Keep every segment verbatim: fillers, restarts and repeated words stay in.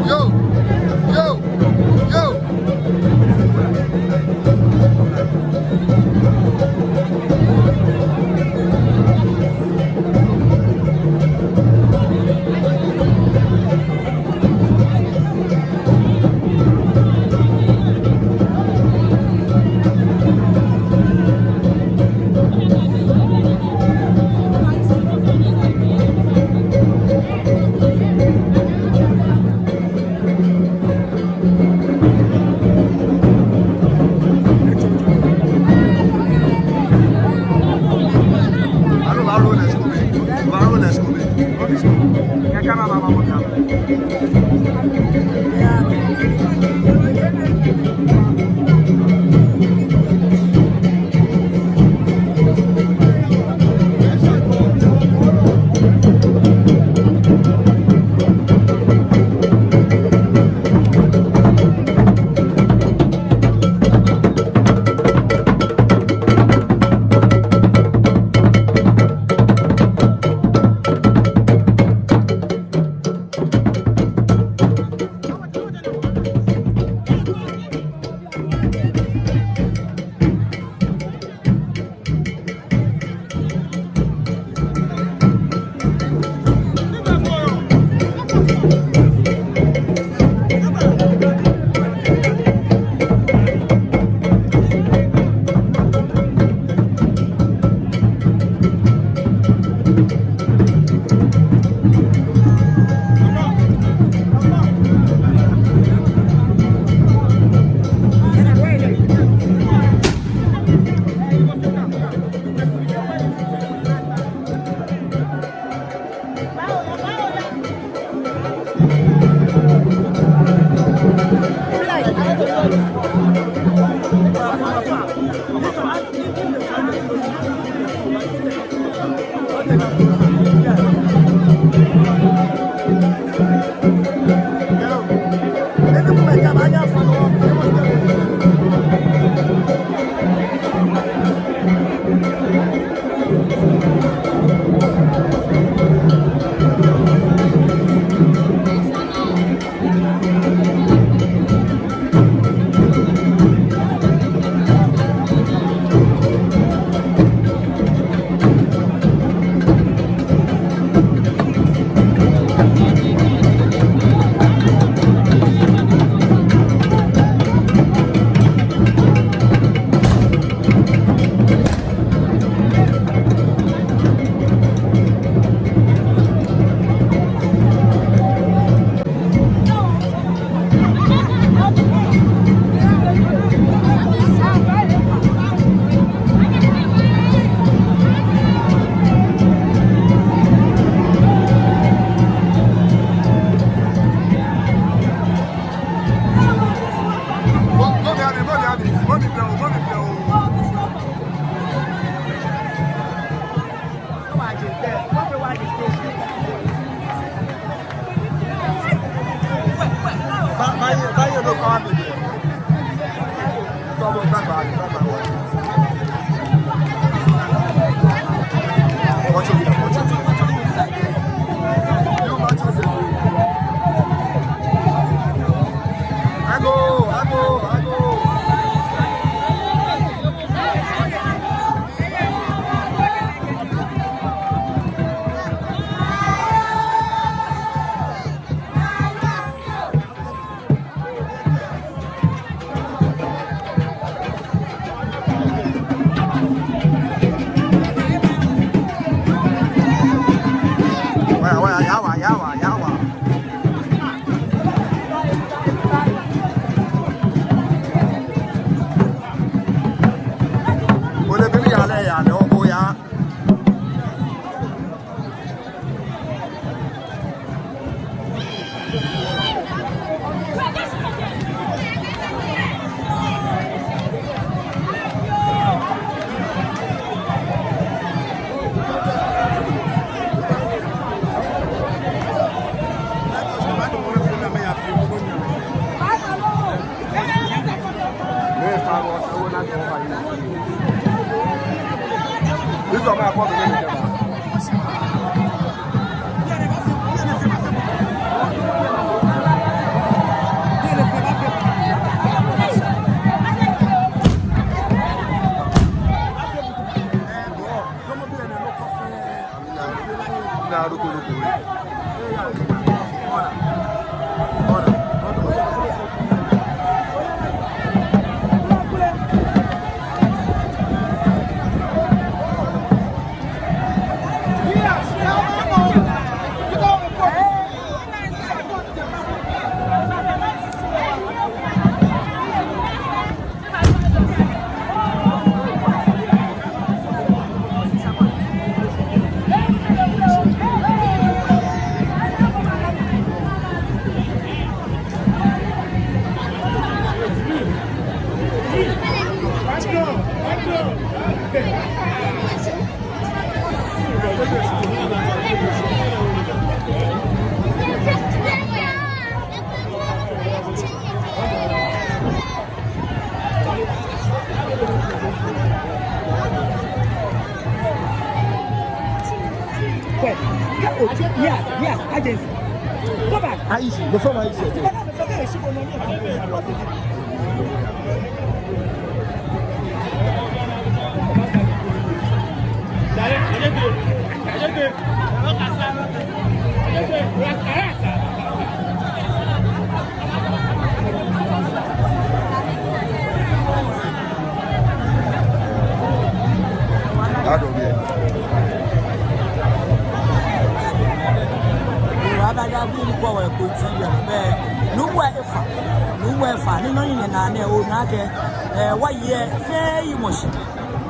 Yo, yo, yo. Wait, yes, yes, agency. Go back. Aishi, the former Aishi. Nuumo efa, nuumo efa, ni nɔ ni yɔɔ naa nɛɛ, ona akɛ, eh, wɔyɛ fɛɛ yimɔ shi,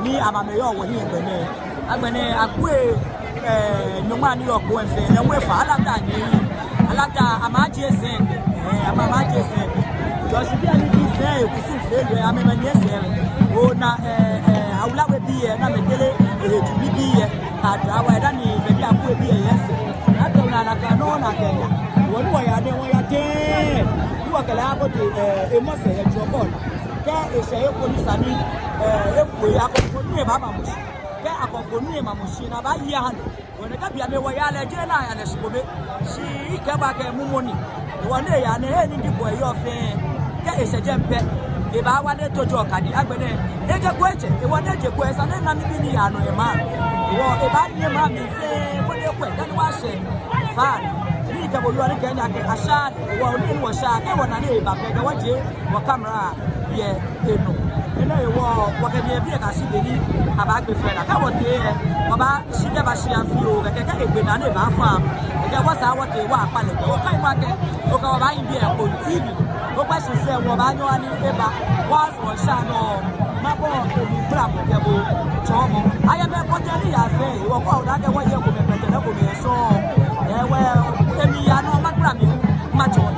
ni amɛmɛi yɔɔ wɔhiɛ gbɛ nɛɛ. Agbɛnɛ akpue, eh, nyɔŋma ni yɔɔ kpo fɛɛ, nuumo efa, alata ni, alata, amɛje sɛɛ, eh, amɛ, amɛje sɛɛ. Jɔsi bii ni ji sɛɛ, kusum fɛɛ lɛ, amɛmɛi ni sɛɛ. Ona, eh, eh, awula we bii yɛ, ni amɛtere, eh, tsu bii yɛ, kɛ awa dani, bɛ bii akpue bii yɛ sɛɛ. Atɔ naa nakai nɔŋŋ nakai ya. Wɔ ni wɔya nɛɛ, wɔya tɛŋŋ. Ni wɔkɛ lɛ abote, eh, emɔ sɛɛ yɛ jɔkɔ. Kɛ eshɛ eko ni sa ni, eh, efo ya ko, ko ni eba ma mɔ shi. Kɛ akɔ ko ni ema mɔ shi ni abaaye aha lɛ. Wɔ nɛɛ kɛ bianɛ wɔya lɛ, jeee ni aya lɛ shi kome. Shi ekɛba akɛ mumɔ ni. Wɔ ni eya nɛɛ, he ni diɛŋtsɛ eyɔɔ fɛɛ. Kɛ eshɛ jɛmɛ pɛ, ebaawa ni eto jɔ kadi agbɛnɛ. Ejeko etsɛ, wɔ ni ejeko esa ni ena nibii ni yaa nɔ yɛ maŋ. Wɔ ebaanyɛ maŋ mli fɛɛ, ko ni ekwɛ, dani wɔshɛ. Faa. Ni kɛ bo yɔɔ ni kɛ nyɛ akɛ asha, wɔ ni wɔsha, kɛ wɔna ni eba pɛ, kɛ wɔje. Wɔ camera yɛ enɔ. Enɛ hewɔ wɔkɛ nyɛ biɛ kɛyashi be ni abaagbe fɛɛ naa. Kɛ wɔtee lɛ, wɔbaashi kɛbashi afi oo, kɛkɛ kɛ egbe naa ni ebaafa. Kɛkɛ wɔsaa wɔtee wɔkpa lɛ gbɛ. Wɔkai makɛɛ, okɛ wɔ baahi biɛ yɛ Kpone T V. Okpa shi sɛɛ wɔbaanyɛ wɔha ni eba. Wɔsɔɔ sha nɔ. Mabɔ omi gbla mɔ kɛ bo tsɔɔmɔ. Ayɛ mɛi pɔtɛɛ ni yaa sɛɛ, wɔkɔ ona akɛ wɔyɛ komɛi pɛtɛ ni komɛi yɛ sɔŋŋ. Ɛɛ, wɛ, emi yaa nɔ magbla mi matsɔɔ.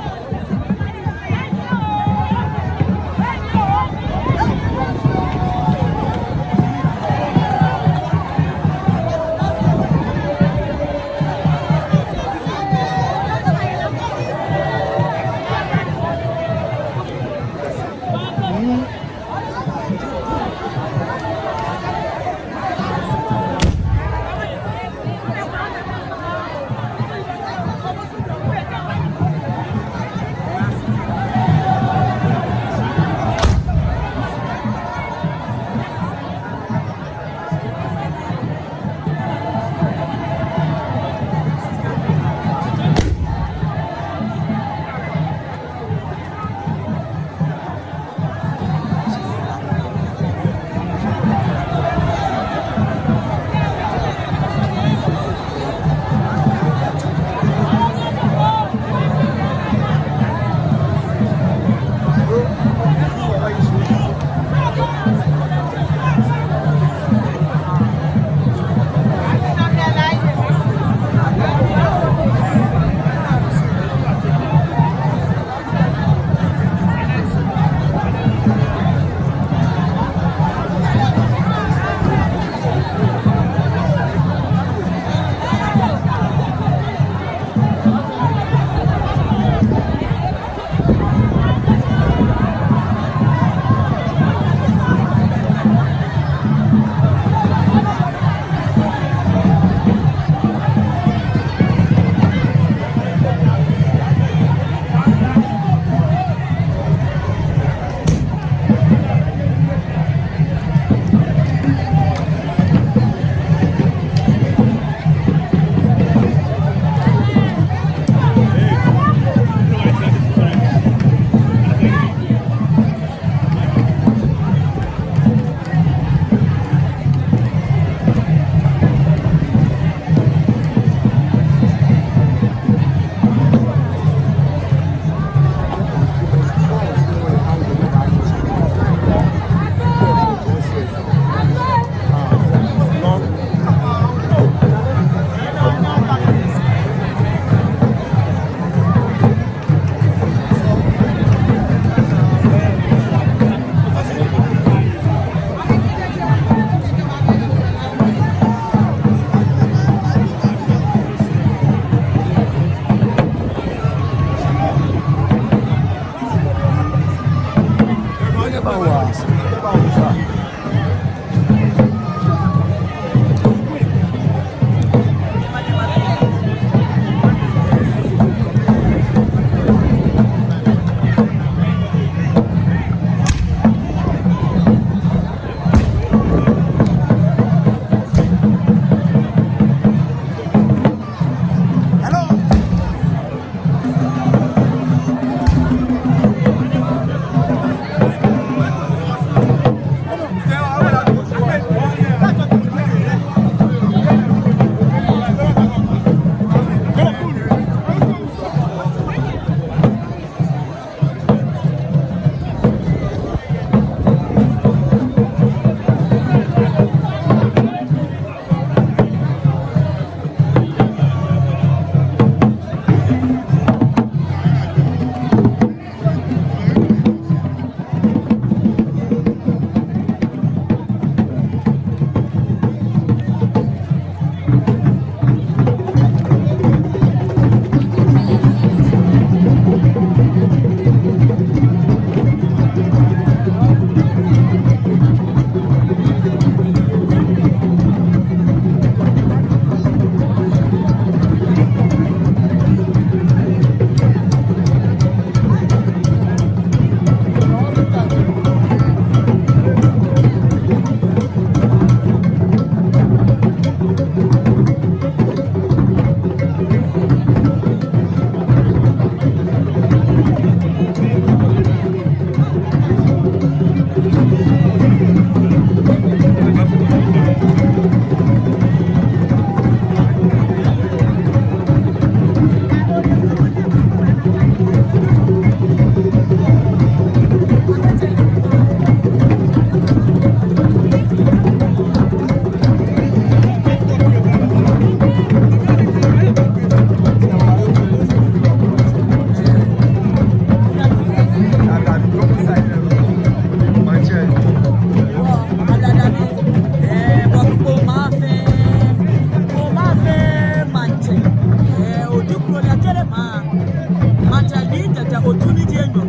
Tɛ otu ni ji enyɔ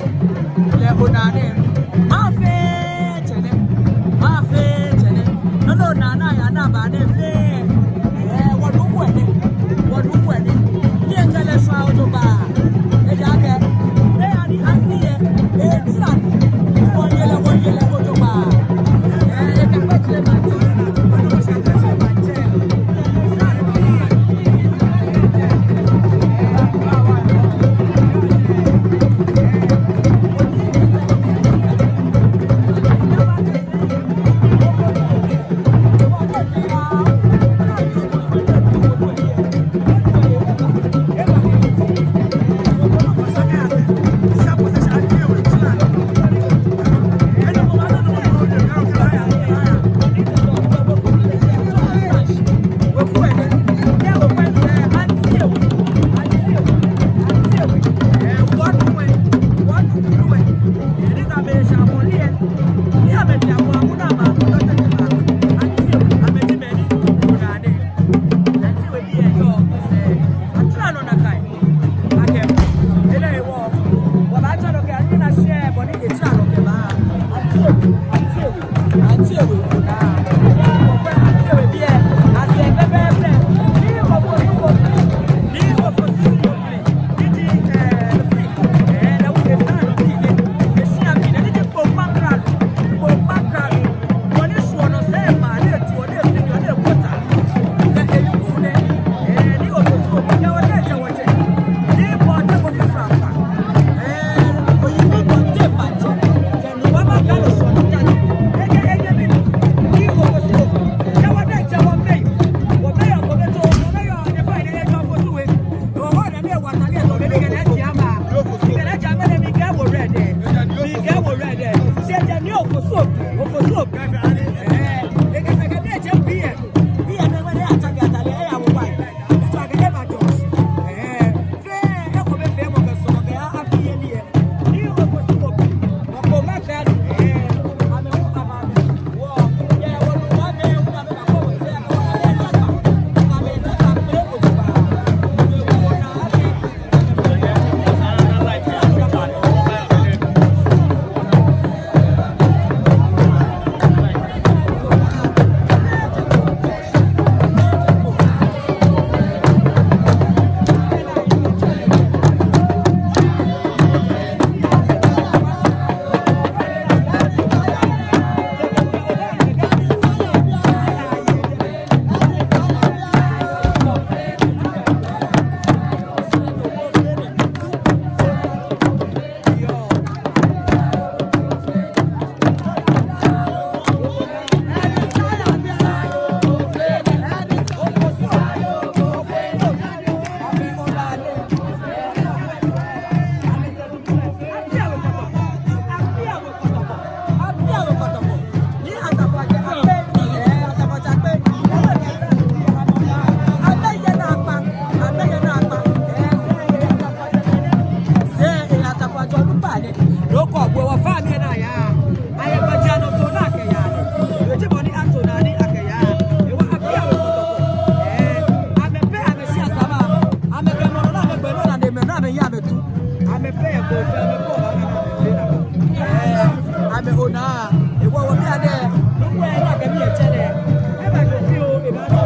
lɛ onaa nɛɛ. Maŋ fɛɛ tsɛ nɛ. Maŋ fɛɛ tsɛ nɛ. Nɔ ni onaa nɛɛ yaa ni aba nɛɛ fɛɛ. Ɛɛ, wɔnuuu he nɛ. Wɔnuuu he nɛ. Ni ekɛ lɛ shwa jogbaŋŋ. Ejaakɛ, be ni afi yɛ, etsira. Wɔye lɛ, wɔye lɛ jogbaŋŋ. Ɛɛ, ekɛ kpɛtɛlɛ ma. Amɛ pɛ amɛshi asama, amɛkɛ mɔ nɔ ni amɛgbɛ nɔ ni amɛ nɔ ni amɛya amɛtu. Amɛ pɛ yɛ ko fɛɛ amɛ ko ba na amɛ fɛɛ na. Ɛɛ, amɛ onaa, ewɔ wɔ mi adɛ, nɔ ko yɛ na kɛ mi yɛ tsɛ lɛ. Eba jɔ fi o, eba jɔ.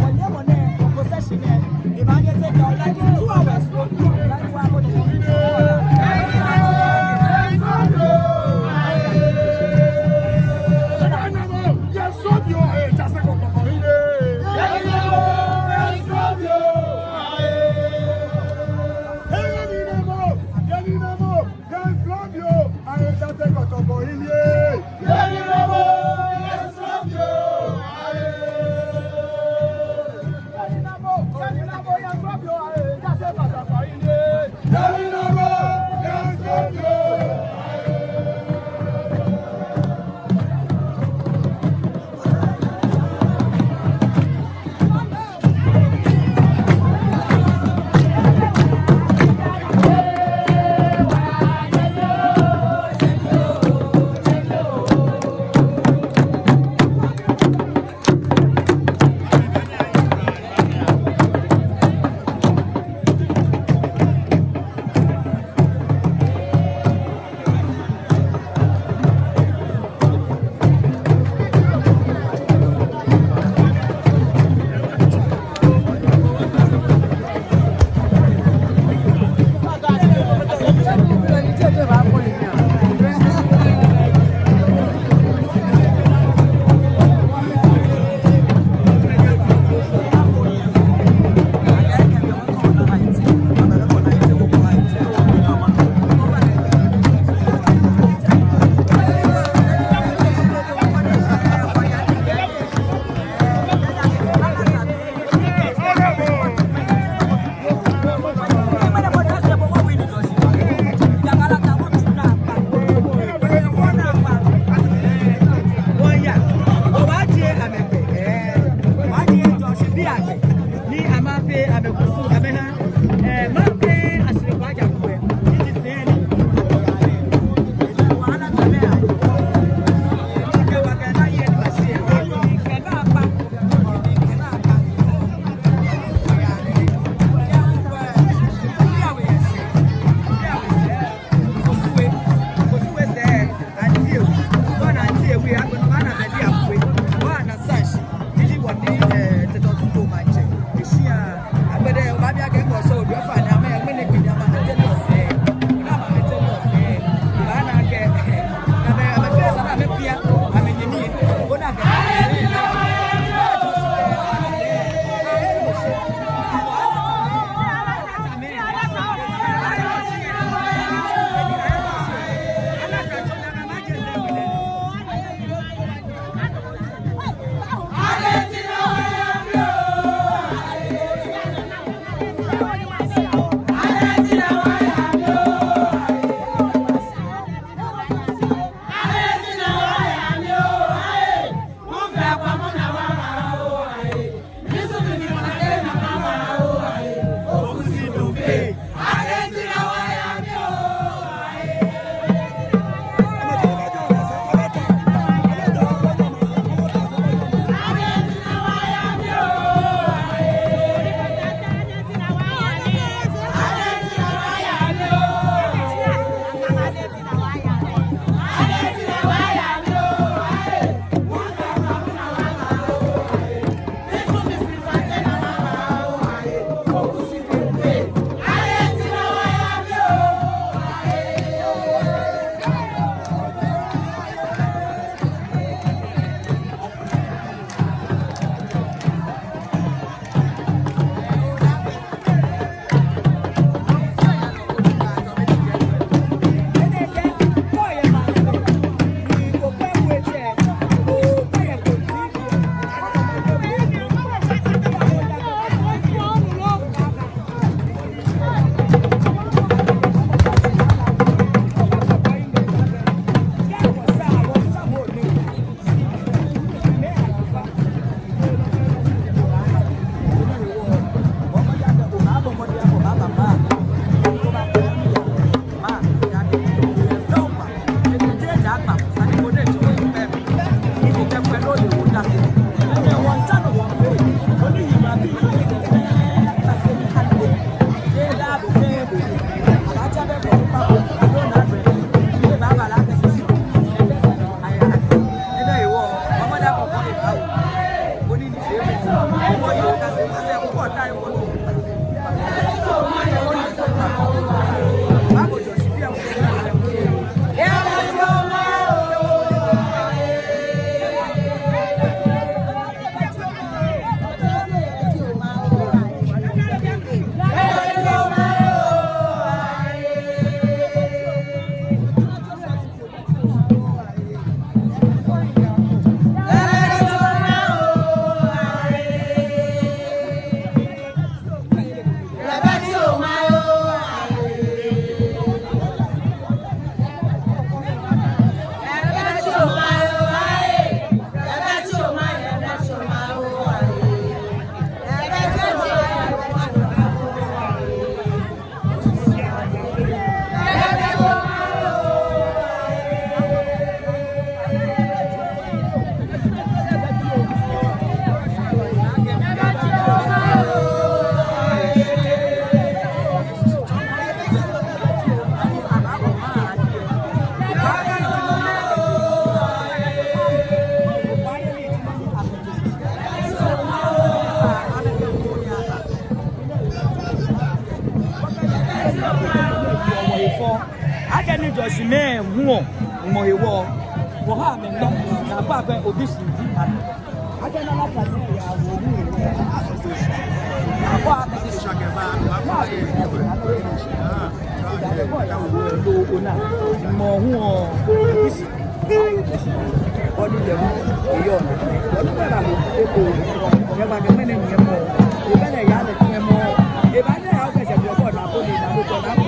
Wɔnyɛ mɔ nɛ, ko sɛ shi nɛ, eba nyɛ tɛ kɛ o like two hours. Akɛni jɔɔshi mɛi hu ɔ, mɔ hewɔ, wɔha amɛ nɔ, ni akpa akɛ obi shi ji amɛ. Akɛni alaka ni ya wo hu. Akpa akɛ shi. Mɔ hu ɔ, obi shi. Ɔni lɛ hu, eyɔɔ. Ɔni lɛ hu, eko. Nyɛba kɛ mɛni nyɛmɔ. Ebɛ nɛ ya lɛ nyɛmɔ. Eba nɛ ya okɛ sɛ blɔ kɔ na ko ni na ko na ko.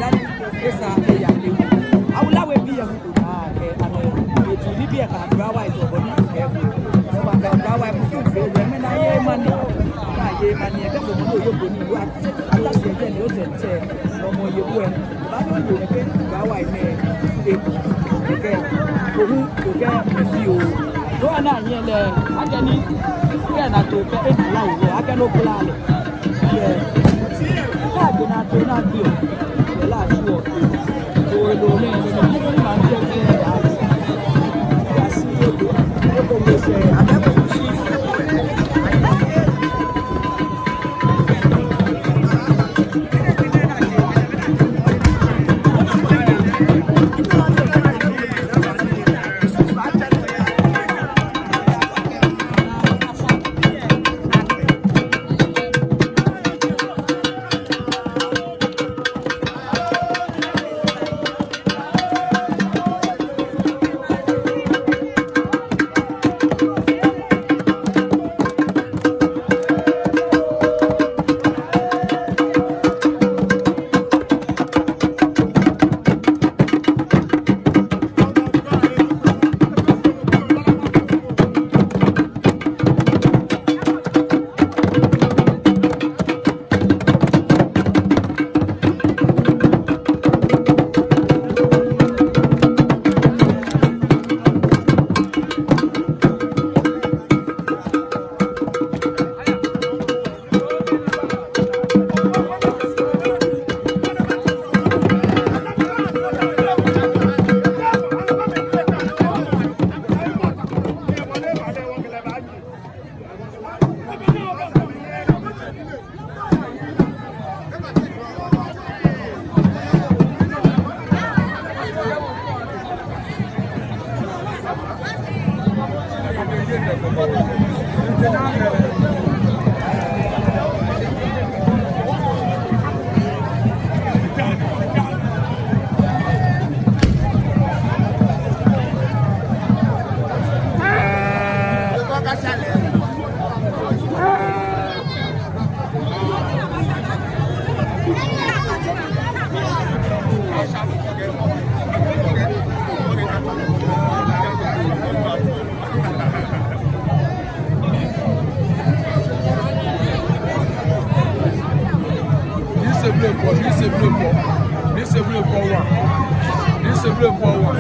Dani, esa, eya lɛ. Awula we bi ya hu ko na kɛ, amɛ, etu ni bi ya ka, Odawa is ɔbɔ ni kɛ. Nyɛba kɛ Odawa musu fe, mɛni na ye mani. Na ye mani, ekɛ ko mɔ no ye ko ni wa. Ata shi jɛ ni o sɛ tsɛ, nɔ mɔ ye ko ɛ. Ba ni o ye kɛ, Odawa yi nɛ, e, kɛ, ohu, kɛ, mɛsi o. Nɔ ni anyɛ lɛ, akɛni, kɛ na to kɛ, e na la yi lɛ, akɛ no kula lɛ. Yɛ. Kɛ akɛ na to na bi o. Yɛ la su o. O lo mɛ, lo mɛ, lo mɛ, ma bi o kɛ ya. Ya si o. O ko mɛ sɛ, akɛ ko si. Ni se blɛ kɔ, ni se blɛ kɔ, ni se blɛ kɔ wa, ni se blɛ kɔ wa.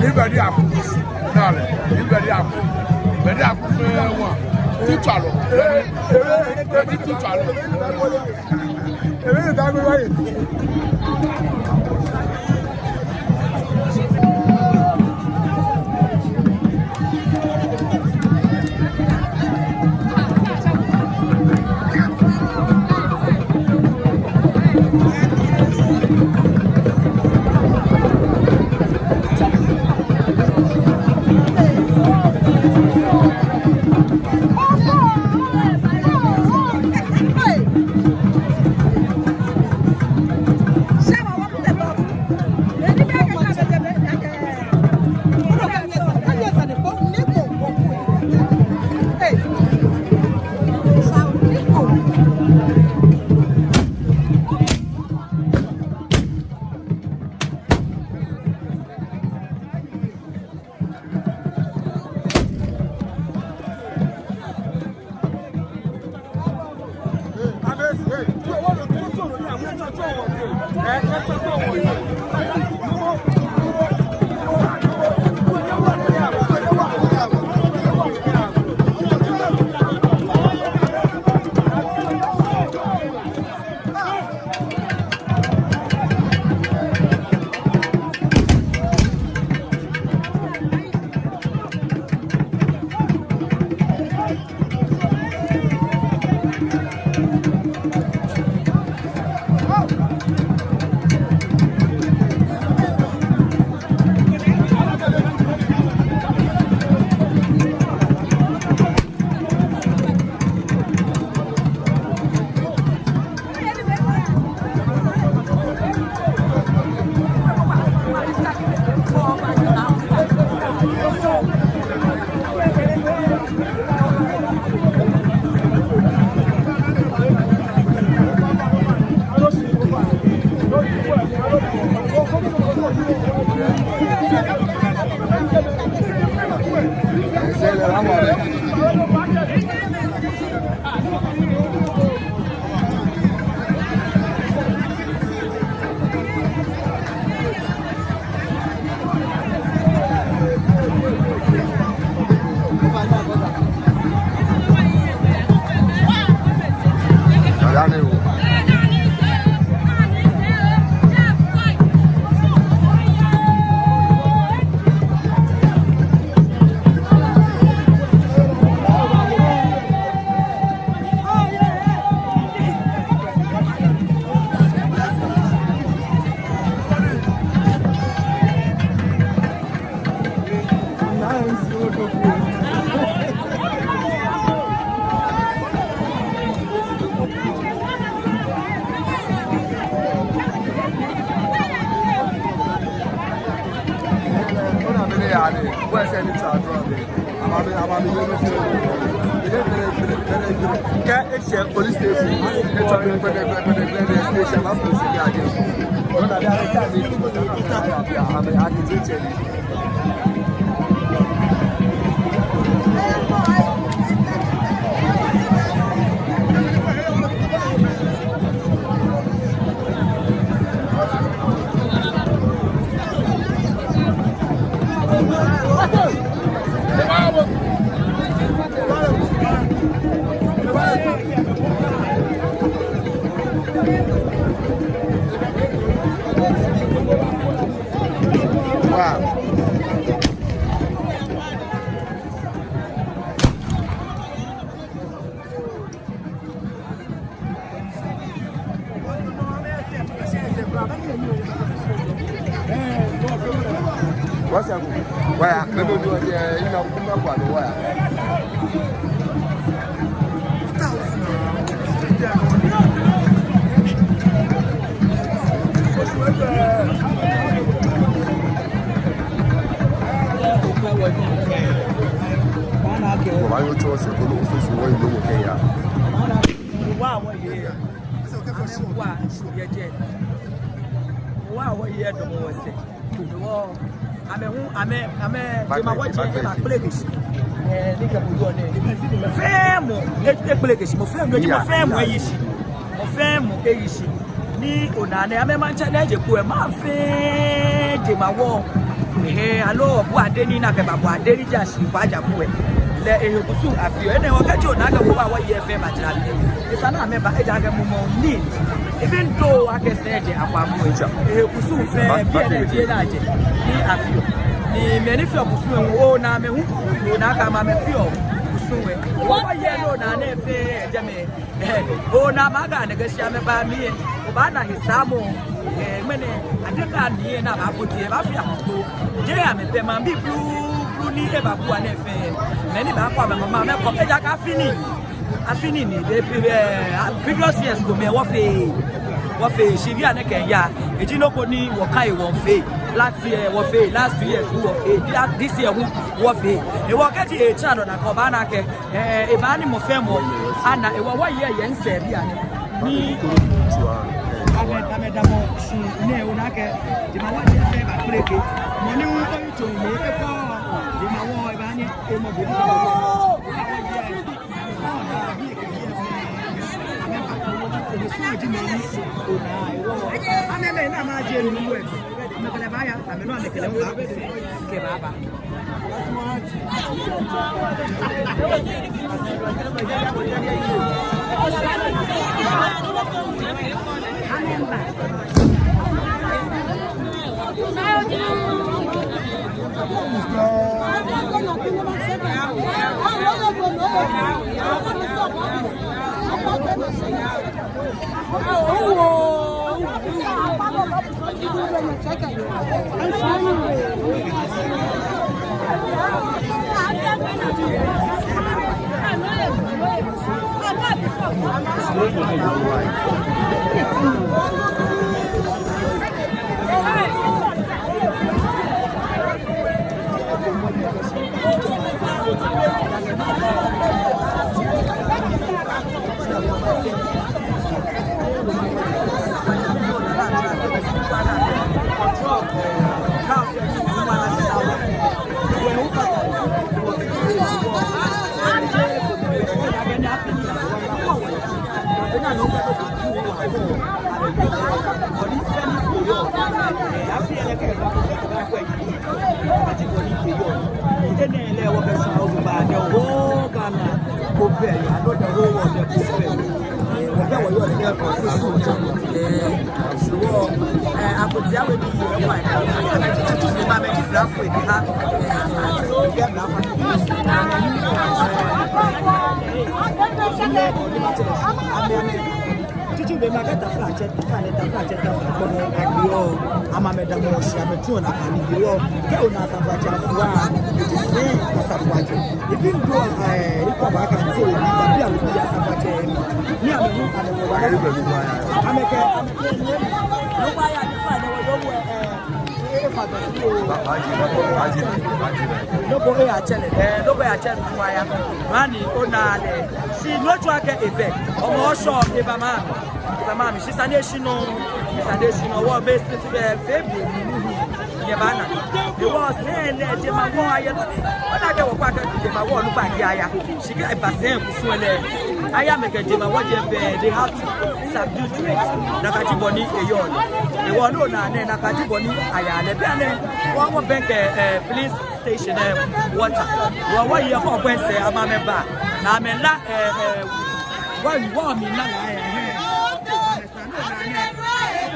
Ni bɛ di aku, nalɛ, ni bɛ di aku, bɛ di aku fɛɛ wa. Tutu alɔ, bɛ di tutu alɔ. Kɛ eshɛ police station, etsɔ kpɛdɛkpɛdɛkpɛdɛ station, ba police station. Waya, mebe bi waya, ina kuma kwa waya. Wɔbaanyɛ wɔtsɔ sɛɛ koni office wɔ yi lɛ wɔkɛya. Wa wɔyɛ. Amɛwa yɛ jɛ. Wa wɔyɛ dɔmɔ wɔsɛɛ. Wɔ, amɛ hu, amɛ, amɛ, jɛmawɔji, ebakpeleke shi. Ɛɛ, ni kɛ bo yɔɔ nɛɛ. Fɛɛ mɔ, e, ekpeleke shi, mɔ fɛɛ mɔ, mɔ fɛɛ mɔ eyi shi. Mɔ fɛɛ mɔ eyi shi. Ni ona nɛɛ, amɛ maŋtsɛ nɛɛ je kpo, ɛɛ, maŋ fɛɛ, jɛmawɔji. Ɛɛ, aloo, bo ade ni na kɛ ba, bo ade ni ja shi, bo aja bo ɛ. Lɛ ehe kusum afeɔ, enɛ wɔkɛɛ ji ona akɛ bo ba wɔyɛ fɛɛ ba jara bi. Esa ni amɛba, ejaakɛ mumɔ ni. Even though akɛ sɛɛ jɛ Akwabu ɛ, ehe kusum fɛɛ, biɛ nɛɛ ji enɛ ajɛ, ni afeɔ. Ni mɛi ni feɔ kusum ɛ hu, ona amɛ hu, ona akɛ amɛ feɔ kusum ɛ. Wɔyɛ ni ona nɛɛ fɛɛ, jɛmɛ. Ɛɛ, ona amɛ akɛ nɛkɛ shi amɛba mli ɛ, obaana he saamɔ, ɛɛ, mɛni, ade ka ni ɛ na ba ko ti ɛ, ba fee akoto. Jɛ amɛ pɛ maŋbii blu, blu ni ebabua nɛɛ fɛɛ. Mɛi ni baakɔ amɛ mama, amɛkɔ, ejaakɛ afi nɛɛ. Afi nɛɛ ni, the pre-, eh, previous years komɛi wɔfee, wɔfee shi bianɛ kɛya. Eji nɔ ko ni wɔkai wɔmiifee. Last year wɔfee, last two years wɔfee, this, this year hu wɔfee. Ehewɔ kɛji etsɛ nɔ nakai obaana akɛ, eh, eba ni mɔ fɛɛ mɔ ana, ehewɔ wɔyɛ yɛ nsɛɛ bianɛ. Ni amɛ, amɛdamɔ shi nɛɛ ona akɛ, jɛmawɔji fɛɛ bakpeleke. Mɔ ni hu oyi tsɔ mli ekɔ, jɛmawɔji eba ni emɔ bɔ ni Tsutsu be ma kɛ taflatsɛ, taflatsɛ, taflatsɛ, taflatsɛ, kpɔmɔ, agbeɔ, amɛ amɛdamɔ shi, amɛtsuɔ nakai nii, hewɔ, kɛ ona asafoiatsɛ afua, etsɛ sɛɛ, asafoiatsɛ. Even though, eh, ikɔ ba ka tse, ni abi awo bi asafoiatsɛ, ni amɛ nu, amɛ kɔ ba, amɛkɛ, amɛkɛ, ni, no ba ya, ni fa, ni wɔ yɔ, eh, Noko eyatsɛ lɛ, eh, noko eyatsɛ nuu wa ya. Mani ona lɛ. Shi no tsɔɔ akɛ ebɛ. Omɔ Oshɔ eba maŋ. Eba maŋ. Shi sane shi nɔ. Sane shi nɔ. Wɔ be sisi be fe be ni nu hu. Nyɛbaana. Ewɔ sɛɛ lɛ jɛmawɔŋ ayɛ nɔ. Ona akɛ wɔkpa akɛ jɛmawɔŋ nu kpa ki aya. Shi kɛ eba sɛɛ kusum lɛ, aya amɛkɛ jɛmawɔŋ jɛ fɛɛ, they have to subdue to it. Nakai ji bɔ ni eyɔɔ lɛ. Ewɔ no naa nɛ, nakai ji bɔ ni aya lɛ. Bianɛ, wɔ, wɔbɛŋkɛ, eh, police station, eh, water. Wɔ, wɔyɛ kɔ kwɛ sɛɛ, amɛ amɛba. Ni amɛla, eh, eh, wɔ, wɔ mi la la, eh, eh. Amɛsa no naa nɛ,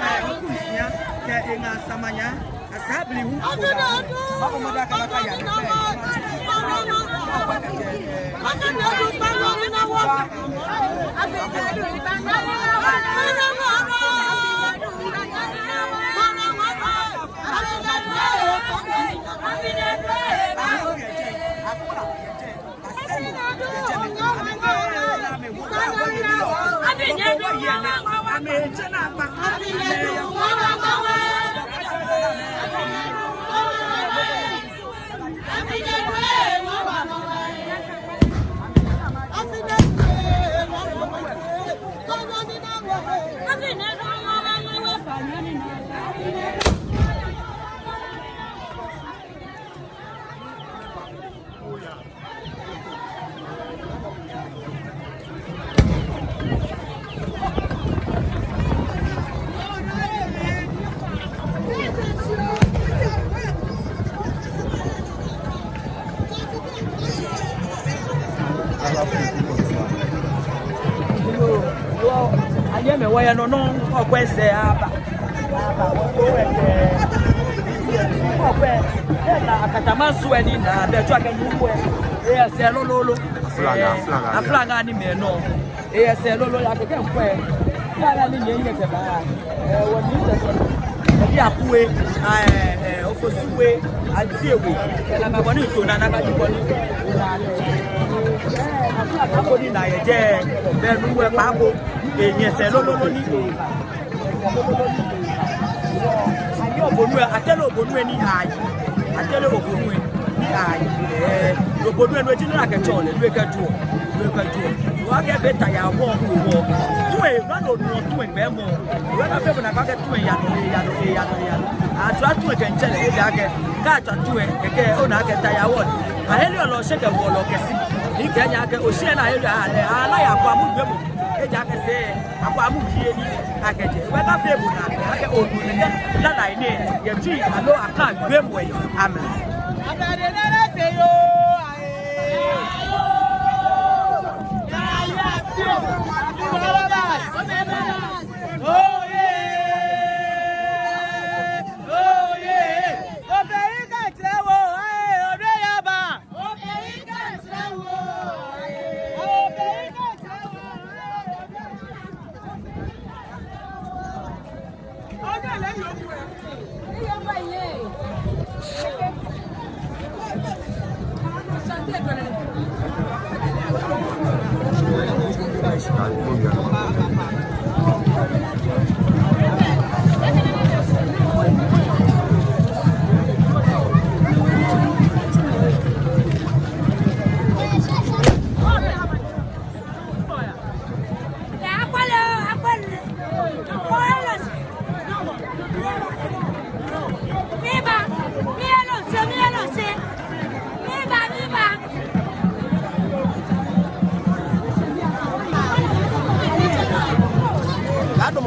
eh, oku sia, kɛ eŋa samanya. Ayɛ mɛ wɔyɛ nɔ nɔ, okwɛ sɛɛ aba. Aba, wɔto wɛ kɛ. Okwɛ, ena akatamanso ni na, bɛ tsɔɔ akɛ nu wɛ. Eyɛ sɛɛ lolo lolo. Aflaŋa, eh, aflaŋa. Aflaŋa ni mɛ nɔ. Eyɛ sɛɛ lolo ya kɛkɛ ŋkwɛ. Aflaŋa ni nyɛ nyɛ kɛba. Eh, wɔ ni tɛ tɛ. Ebi akue, eh, eh, ofosu we, atie we. Ela ma bɔ ni to na na ka ju bɔ ni. Eh, aflaŋa ko ni na yɛ jɛ. Bɛ nu wɛ pa ko. Eyɛ sɛɛ lolo lolo ni. Ayɛ obonu lɛ, atele obonu lɛ ni ayi. Atele obonu lɛ ni ayi. Eh, obonu lɛ no ji nɔ ni akɛtsɔɔ lɛ, no ekɛduɔ, no ekɛduɔ. Wɔkɛ be ta ya wɔ, wɔ. Tue, wɔ no nu tue gbɛ mɔ. Wɔ na fe bo na kɛ tue ya nɔ, ya nɔ, ya nɔ, ya nɔ. Atswa tue kɛ ntsɛ lɛ, ejaakɛ. Kɛ atswa tue, kɛkɛ, ona akɛ ta ya wɔ. Aheli olɔ shɛ kɛ wɔ lɔ kɛsi. Ni kɛ nya kɛ, oshi na aheli a, lɛ, ala ya kɔ amu gbɛ mɔ. Ejaakɛ sɛɛ, akɔ amu jie ni akɛjɛ. Wɛ ka fe bo na, akɛ onu nɛkɛ, lala yi nɛ, yɛ tui, aloo akɛ gbɛ mɔ yi, amɛ.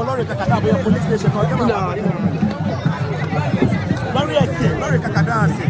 Lɔri kɛkɛ da bo yɛ police station, lɔri ese, lɔri kɛkɛ da ese.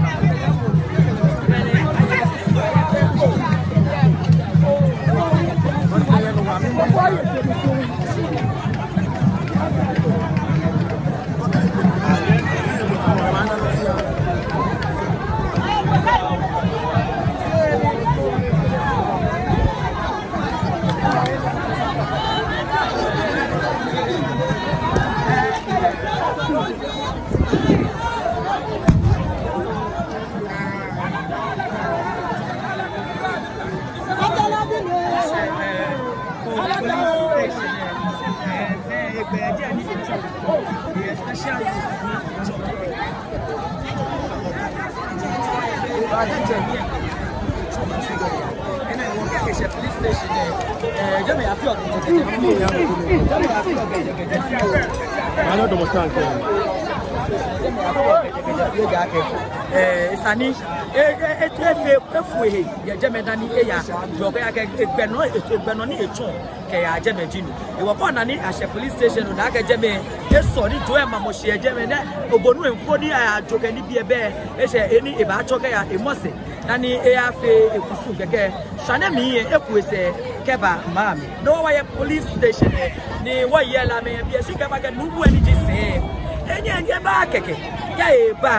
Esa ni, e, e, e, efee, efu ehe yɛ jɛmɛ dani eya. Jɔɔ kɛya kɛ egbɛ nɔ, egbɛ nɔ ni etsɔ kɛya jɛmɛ ji no. Ewɔ kɔ na ni ashɛ police station lɛ, ona akɛ jɛmɛ esɔ ni jɔɔ lɛ mamɔ shi yɛ jɛmɛ nɛɛ. Obonu lɛ mfoniri ajo kɛ nibii lɛ bɛ, eshɛ he ni ebaatsɔ kɛya, emɔ sɛɛ dani eyafee ekusum kɛkɛ. Shwane mli lɛ eku esɛɛ kɛba maŋ mli. No hewɔ wɔyɛ police station lɛ ni wɔyɛ la mɛi biɛ shi kɛba kɛ nuumo lɛ ni ji sɛɛ. Enyɛ enyɛ ba kɛkɛ. Kɛ eba,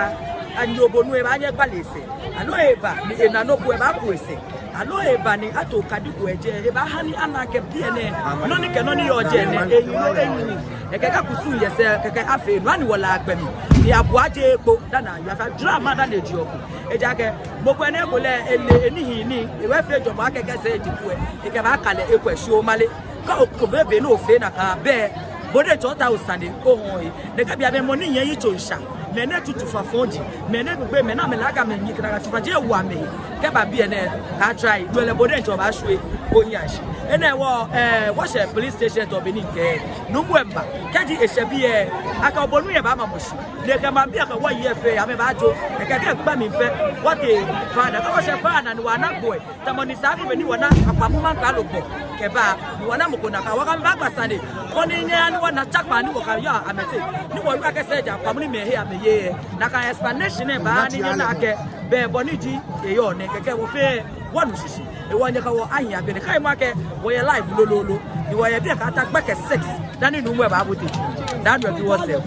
ani obonu lɛ ebaanyɛ ekpale esɛɛ? Aloo eba ni ena nɔ ko ebaaku esɛɛ? Aloo eba ni ato okadi ko yɛ jɛi, ebaaha ni ana akɛ biɛ nɛɛ, nɔ ni kɛ nɔ ni yɔɔ jɛi nɛɛ, eyi loo eyi ni. Ekɛ kɛ kusum yɛ sɛɛ, kɛkɛ afee, no hewɔ ni wɔlaa gbɛ mli. Ni abua je kpo, dani ayafee drama dani eji oko. Ejaakɛ mɔ ko nɛɛ ekolɛ ele enihii ni, ewɛ fee jɔɔmɔ akɛ kɛ sɛɛ eji ko lɛ, ekɛbaaka lɛ ekwɛ shi omale. Kɛ oko bɛ be ni ofee nakai bɛ, bo diɛŋtsɛ otao sane ohɔɔ he. Nɛkɛ biɛ bɛ mɔ ni yɛ yitso ŋsha, mɛi ni tutu fafɔji, mɛi ni gbegbe, mɛi ni amɛlaaga mɛi ni kɛkɛ tufaji ewo amɛhe. Kɛba biɛ nɛɛ, kaa try, no lɛ bo diɛŋtsɛ obaashwie ohiɛ ashi. Enɛ hewɔ, eh, wɔshɛ police station tɔ be ni mikɛɛ nuumo lɛ miiba. Kɛji eshɛ biɛ, akɛ obonu lɛ baamamɔ shi. Ni ekɛ maŋbii lɛ kɛ wɔyei lɛ fɛɛ, amɛbaajo. Ekɛ kɛ gbɛ mli pɛ, wɔtee Fana. Kɛ wɔshɛ Fana ni wɔna gbɔ lɛ, tamɔ Nisa River ni wɔna Akwamu maŋkralo gbɔ kɛba, ni wɔna mɔ ko nakai, wɔkɛ amɛ baagba sane. Koni nyɛya ni wɔna tsakpaa ni wɔkɛya amɛteŋ. Ni wɔwie akɛ sɛɛ ja Akwamu ni mɛi he amɛyeee. Nakai explanation nɛɛ baa ni nyɛna akɛ bɛ bɔ ni ji eyɔɔ nɛɛ, kɛkɛ wɔ fɛɛ wɔnu shishi. Ewɔ nyɛkɛ wɔ ahi agbɛnɛ, kɛ emɔ akɛ wɔyɛ live lolo lolo. Ni wɔyɛ biɛ kɛtee gbɛkɛ six. Dani nuumo lɛ baabote. Dani wɔkɛ wɔsɛɛ.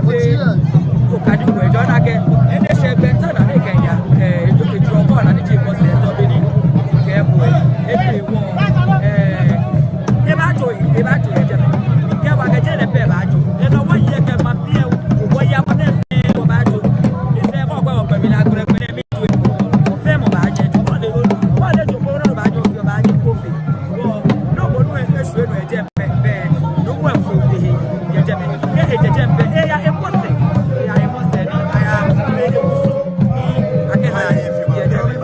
Okadi ko ejɔ naa kɛ, ene shɛ bɛnta naa ni ekɛya, eh, ejo, ejo ko naa ni ji ko sɛɛ tɔ be ni kɛ bo, eh, ene wɔ, eh, ebaajo, ebaajo yɛ jɛmɛ. Kɛ wɔkɛ jɛmɛ pɛ baajo. Enɔ wɔyɛ kɛ maŋ biɛ, wɔya mɔ nɛɛ fɛɛ wɔbaajo. Esɛɛ ko kɔ wɔkpɛ mi la gbɛ gbɛ nɛɛ mi. Fɛɛ mɔ baaje, ole, ole, ole, ole, baaje, baaje, kofi. Wɔ, no, wɔ, no, e, e, sue, no, eje, bɛ, bɛ, no, wɔ, fo, ehe, eje, bɛ, ehe, eje, bɛ, eya, ekose, eya, ekose, ni, aya, e, e, kusu, ni, akɛ, ha, eje, bɛ.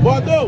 Bɔtɔ.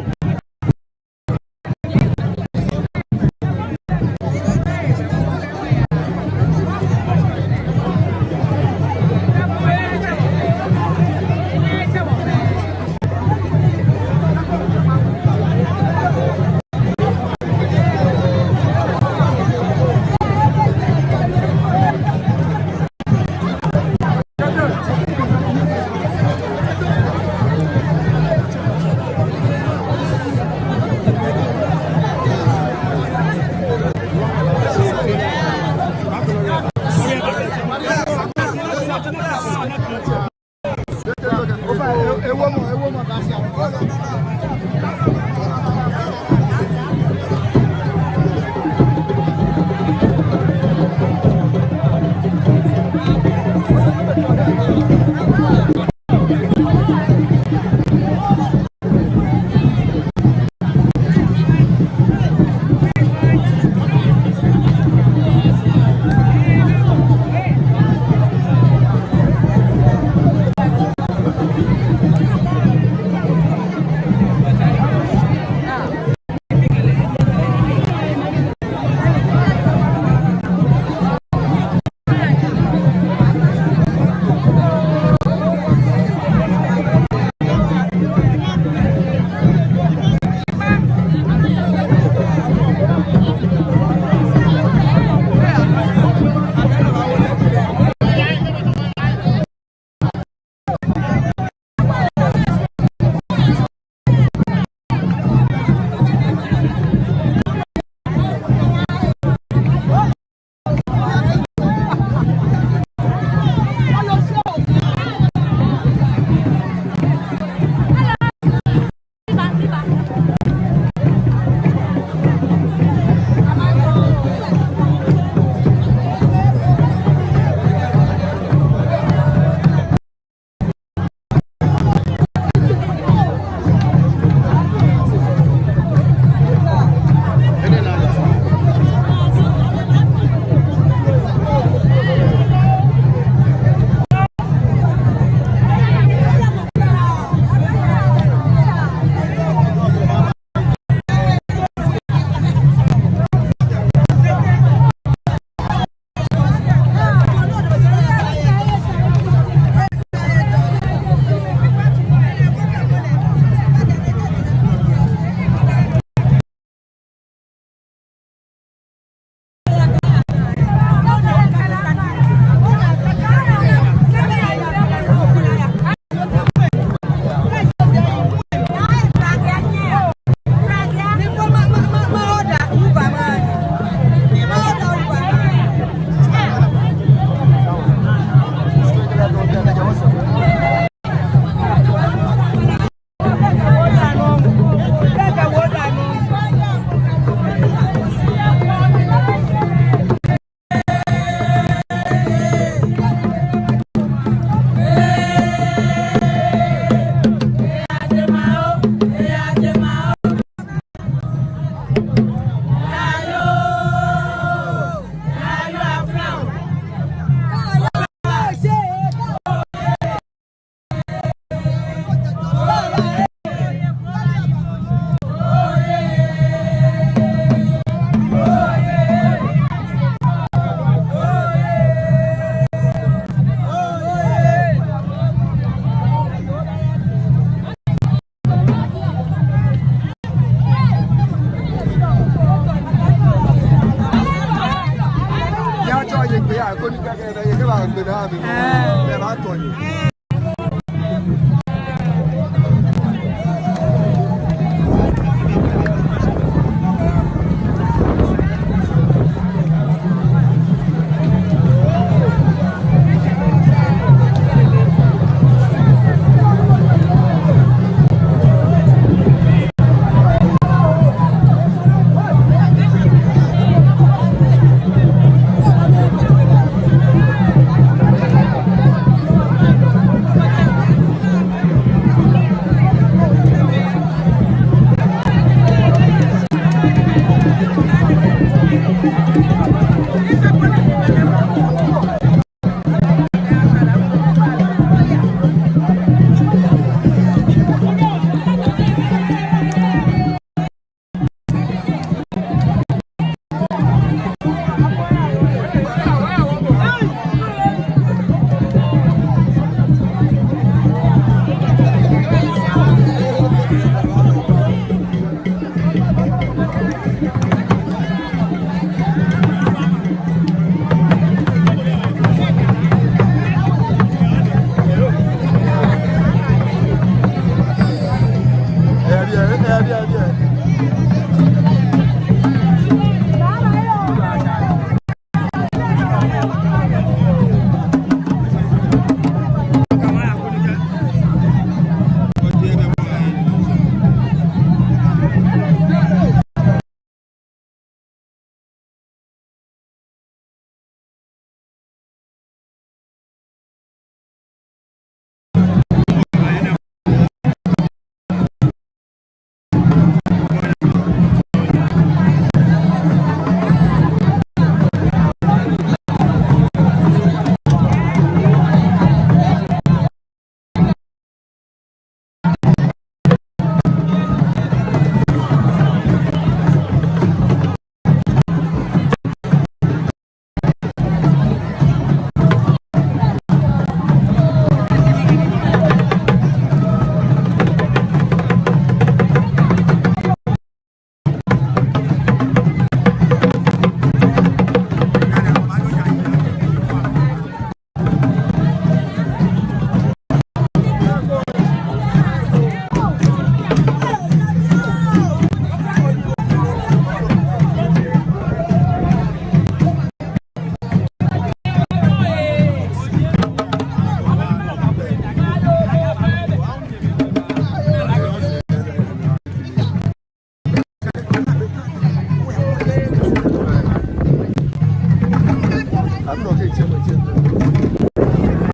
Yeah.